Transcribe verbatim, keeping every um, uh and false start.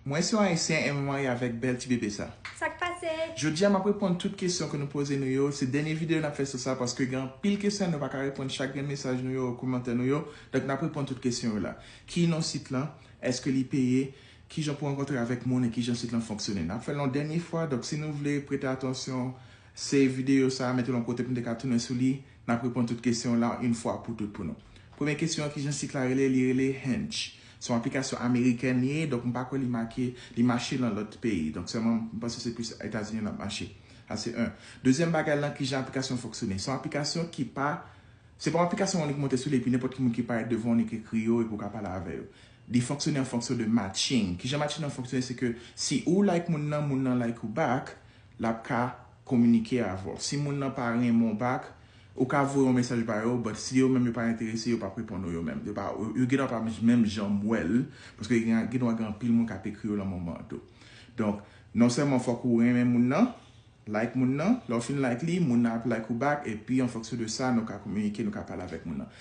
Mwen se yon Ayisyen e mwen marye avèk bèl ti bebe sa. Sa k pase? Jodi a, m ap reponn tout kesyon ke nou poze nou yo. Se dènye videyo n ap fè sou sa paske gen anpil kesyon nou pa ka reponn chak grenn mesaj nou yo, kòmantè nou yo. Donk, n ap reponn tout kesyon yo la. Ki non sit lan? Èske li peye? Kijan pou rankontre avèk moun e kijan sit lan fonksyone? N ap fè l yon dènye fwa. Donk, si nou vle prete atansyon, se videyo sa, mete l yon kote pou n te ka tounen sou li. N ap reponn tout kesyon yo la yon fwa pou tout pou nou. Premye kesyon an, kijan sit la rele? Li rele Hinge. Se yon aplikasyon amerikèn li ye, donk m pa kwè li make, li mache nan lòt peyi. Donk sèlman, m panse se plis Etazini l ap mache. Sa se yon. Dezyèm bagay lan, kijan aplikasyon fonksyone? Se yon aplikasyon ki pa, se pa yon aplikasyon ou annik monte sou li, epi nenpòt ki moun ki parèt devan w, annik ekri yo, epi w ka pale avè yo. Li fonksyone an fonksyon de matching. Kijan matching nan fonksyone? Se ke si ou like moun nan, moun nan like ou back, l ap ka kominike avè w. Si moun nan pa renmen w back, ou ka voye yon mesaj ba yo, but si yo menm yo pa enterese, yo p ap reponn ou yo menm. Yo pa, yo gen dwa pa menm janm wè l, paske gen gen dwa gen anpil moun k ap ekri yo nan moman an tou. Donk, non sèlman fòk ou renmen moun nan, like moun nan, lè w fin like li, moun nan ap like ou back, epi an fonksyon de sa, nou ka kominike, nou ka pale avèk moun nan.